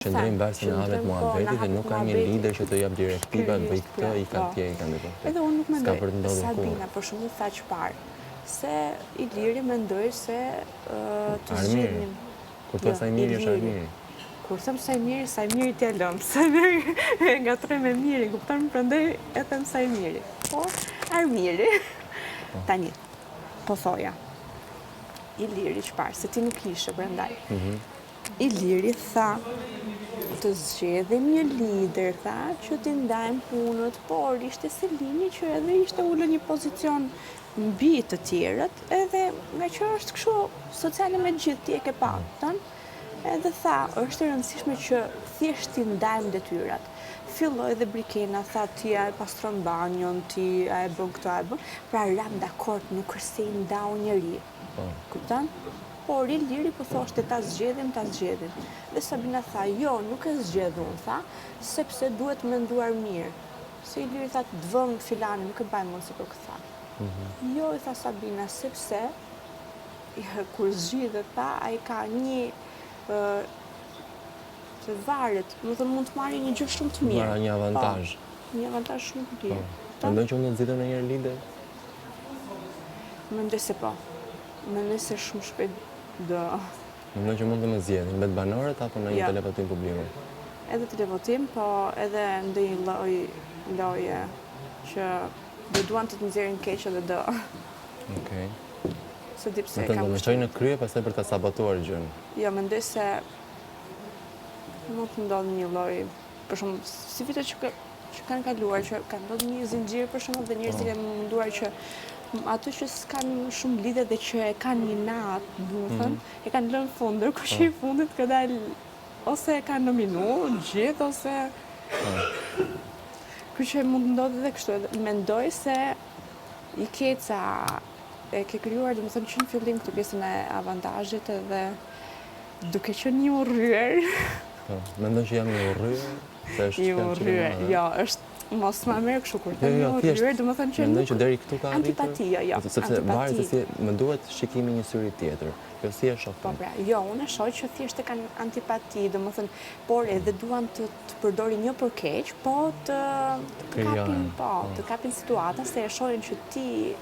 Qëndrojmë bashkë se na hapet po, muhabeti dhe nuk ka një lider që të jap direktiva, bëj këtë, ik po. atje, ik andej. Po. Edhe unë nuk S'ka për të mendoj, ndodhur kurrë. Sabina për shembull tha çfarë, se Iliri mendoi se të Armiri. zgjidhnin. Kur thua Jo, Sajmiri është Iliri. Armiri. Kur them Sajmiri, Sajmiri t'ja lëm, Sajmiri e ngatërroj me Mirin, kupton? Prandaj e them Sajmiri. Po, Armiri. Po. Tani, po thoja. Iliri çfarë, se ti nuk ishe prandaj. Mhm. Iliri tha, të zgjedhim një lider, tha, që t'i ndajmë punët, por ishte Selimi që edhe ishte ulur një pozicion mbi të tjerët, edhe nga që është kështu sociale me gjithë ti e ke pa, kupton? Edhe tha, është e rëndësishme që thjesht t'i ndajmë detyrat. Filloi dhe Brikena, tha, ti a e pastron banjon, ti a e bën këtë, a e bën, pra ram dakord, nuk është se i ndau njeri. Po. Kupton? Por Iliri po thoshte ta zgjedhim, ta zgjedhim. Dhe Sabina tha, jo, nuk e zgjedh unë, tha, sepse duhet menduar mirë. Se Iliri tha, të vëmë filanin, nuk e mbaj mend se për kë tha. Mhm. Jo, i tha Sabina, sepse kur zgjidhet, tha, ai ka një se varet, domethënë mund të marrë një gjë shumë të mirë. Marrë një Po, avantazh. një avantazh shumë të Po. mirë. Kupton? Mendon që unë do të zgjidhem ndonjëherë lider? Mendoj se po. Mendoj se shumë shpejt do. Mendon që mund të më zgjedhin vetë banorët apo në një Jo. televotim publiku? Edhe televotim, po edhe ndonjë lloj loje që do duan të të nxjerrin keq edhe do. Okej. Se di pse Më thënë, kam do më kështu. çojnë në krye pastaj për ta sabotuar gjën. Jo, mendoj se mund të ndodhë një lloj, për shembull, si vitet që ka, që kanë kaluar, që ka ndodhur një zinxhir për shembull dhe njerëzit Po. janë munduar që ato që s'kanë shumë lidhje dhe që e kanë një natë, domethënë, Mhm. e kanë lënë në fund, ndërkohë Po. që i fundit ka dalë ose e kanë nominu gjithë ose Po. Kështu që mund të ndodhë edhe kështu, edhe mendoj se i ke ca e ke krijuar, domethënë që në fillim këtë pjesën e avantazhit edhe duke qenë një urryer. Po, mendon që jam i urryer? Se është I fjalë që urryer, më, jo, është mos ma merr kështu kur Jo, them i jo, thjesht urryer, domethënë që mendoj nuk që deri këtu ka arritur. Antipati, jo, jo, Sepse varet se antipati. si më duhet shikimi një syri tjetër. Jo si e shoh Po unë. pra, jo, unë e shoh që thjesht e kanë antipati, domethënë, por edhe duan të të përdorin jo për keq, po të të kapin, Krijohen, po, po. të kapin situatën se e shohin që ti